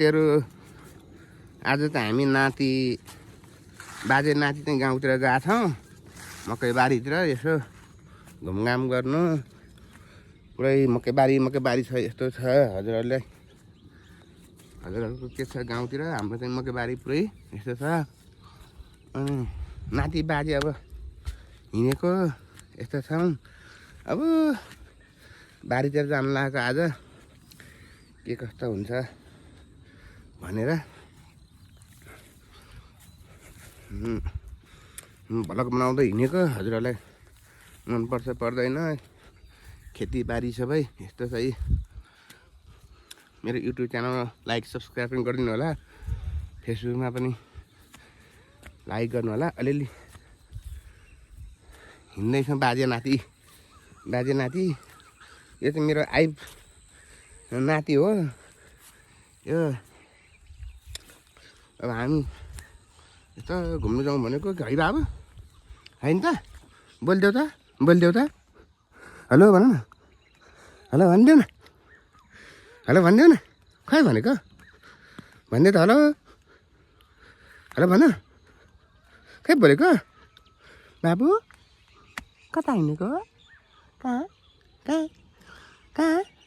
तेरो आज त हामी नाति बाजे नाति चाहिँ गाउँतिर गएको छौँ मकै बारीतिर यसो घुमघाम गर्नु पुरै मकै बारी छ यस्तो छ हजुरहरूको के छ गाउँतिर हाम्रो चाहिँ मकै बारी पुरै यस्तो छ अनि नाति बाजे अब हिँडेको यस्तो छौँ अब बारीतिर जानु लागेको आज के कस्तो हुन्छ भनेर भ्लग बनाउँदै हिँडेको हजुरहरूलाई मनपर्छ पर्दैन खेतीबारी सबै यस्तो छ है मेरो युट्युब च्यानलमा लाइक सब्सक्राइब पनि गरिदिनु होला फेसबुकमा पनि लाइक गर्नु होला अलिअलि हिँड्दैछौँ बाजे नाति यो चाहिँ मेरो नाति हो यो अब हामी यस्तो घुम्नु जाउँ भनेको है बाबु होइन त बोलिदेऊ त हेलो भन न हेलो भनिदेऊ न खै भनेको भनिदियो त हेलो भन खै बोलेको बाबु कता हिँडेको कहाँ